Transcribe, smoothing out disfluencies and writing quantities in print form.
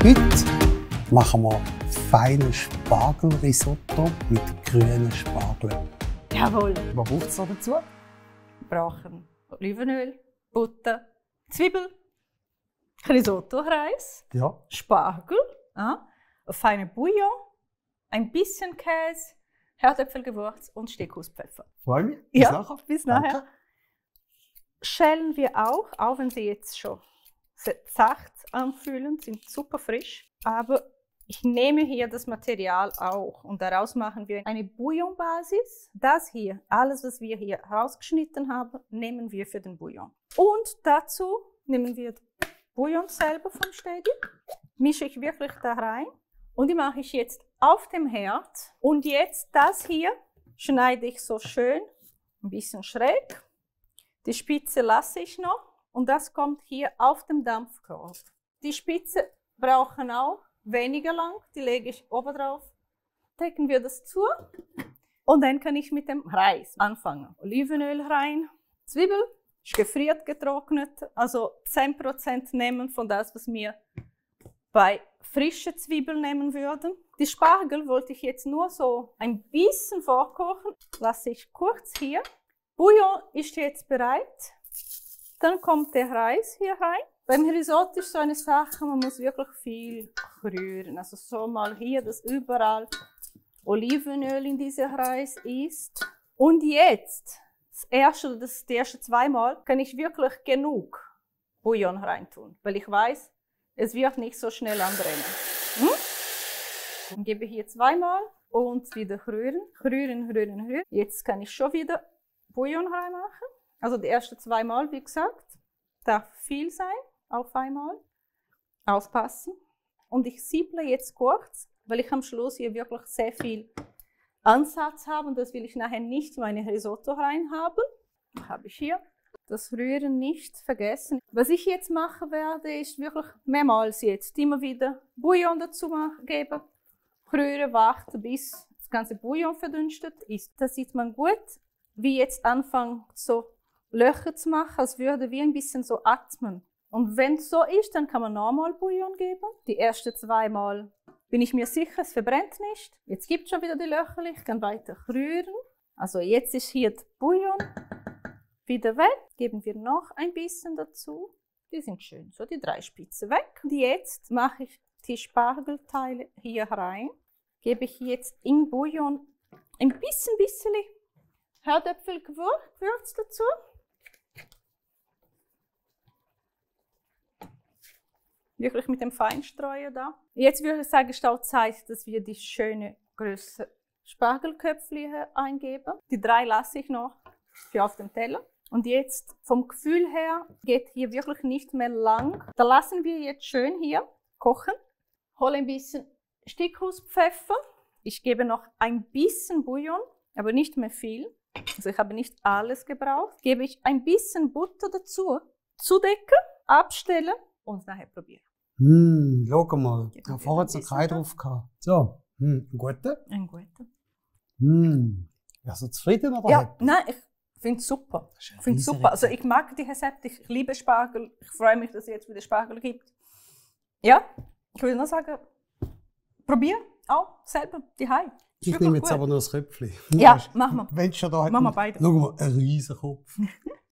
Heute machen wir feines Spargelrisotto mit grünen Spargeln. Jawohl. Was braucht es dazu? Wir brauchen Olivenöl, Butter, Zwiebel, Risotto-Reis, Ja. Spargel, feine Bouillon, ein bisschen Käse, Herdöpfelgewürz und Steckhauspfeffer. Freue mich. Bis Ja, nachher. bis nachher. Danke. Schälen wir auch wenn sie jetzt schon sehr zart anfühlen, sind super frisch. Aber ich nehme hier das Material auch und daraus machen wir eine Bouillonbasis. Das hier, alles was wir hier rausgeschnitten haben, nehmen wir für den Bouillon. Und dazu nehmen wir Bouillon selber vom Stedi, mische ich wirklich da rein und die mache ich jetzt auf dem Herd. Und jetzt das hier schneide ich so schön ein bisschen schräg. Die Spitze lasse ich noch und das kommt hier auf dem Dampfkorb. Die Spitze brauchen auch weniger lang, die lege ich oben drauf. Decken wir das zu und dann kann ich mit dem Reis anfangen. Olivenöl rein, Zwiebel, ist gefriert getrocknet, also 10% nehmen von das, was wir bei frischen Zwiebeln nehmen würden. Die Spargel wollte ich jetzt nur so ein bisschen vorkochen, lasse ich kurz hier. Bouillon ist jetzt bereit. Dann kommt der Reis hier rein. Beim Risotto ist so eine Sache, man muss wirklich viel rühren. Also so mal hier, dass überall Olivenöl in diesem Reis ist. Und jetzt, die ersten zweimal, kann ich wirklich genug Bouillon reintun, weil ich weiß, es wird nicht so schnell anbrennen. Dann gebe ich hier zweimal und wieder rühren, rühren, rühren, rühren. Jetzt kann ich schon wieder Bouillon reinmachen. Also die ersten zweimal, wie gesagt, darf viel sein, auf einmal. Aufpassen. Und ich sieble jetzt kurz, weil ich am Schluss hier wirklich sehr viel Ansatz habe und das will ich nachher nicht in meine Risotto rein haben. Habe ich hier. Das Rühren nicht vergessen. Was ich jetzt machen werde, ist wirklich mehrmals jetzt immer wieder Bouillon dazu geben, rühren, warten, bis das ganze Bouillon verdünstet ist. Da sieht man gut, wie jetzt anfangen so Löcher zu machen, als würde wie ein bisschen so atmen. Und wenn es so ist, dann kann man nochmal Bouillon geben. Die ersten zweimal bin ich mir sicher, es verbrennt nicht. Jetzt gibt es schon wieder die Löcher, ich kann weiter rühren. Also jetzt ist hier der Bouillon wieder weg. Geben wir noch ein bisschen dazu. Die sind schön, so die 3 Spitzen weg. Und jetzt mache ich die Spargelteile hier rein. Gebe ich jetzt in Bouillon ein bisschen Herdöpfelgewürz dazu. Wirklich mit dem Feinstreuer da. Jetzt würde ich sagen, es ist auch Zeit, dass wir die schöne Größe Spargelköpfchen hier eingeben. Die 3 lasse ich noch für auf dem Teller. Und jetzt vom Gefühl her geht hier wirklich nicht mehr lang. Da lassen wir jetzt schön hier kochen. Hole ein bisschen Steckhauspfeffer. Ich gebe noch ein bisschen Bouillon, aber nicht mehr viel. Also ich habe nicht alles gebraucht. Gebe ich ein bisschen Butter dazu, zudecken, abstellen und nachher probieren. Schau mal, ich habe vorher noch keinen drauf gehabt. So, ein guter? Ein guter. Ja, so zufrieden oder? Ja, nein, ich finde es super. Ich finde es super. Also ich mag die Rezepte, ich liebe Spargel. Ich freue mich, dass es jetzt wieder Spargel gibt. Ja, ich würde nur sagen, probier auch selber die Hai. Ich nehme jetzt aber nur das Köpfchen. Ja, machen wir. Wenn schon da hat, machen wir beide. Schau mal, ein riesen Kopf.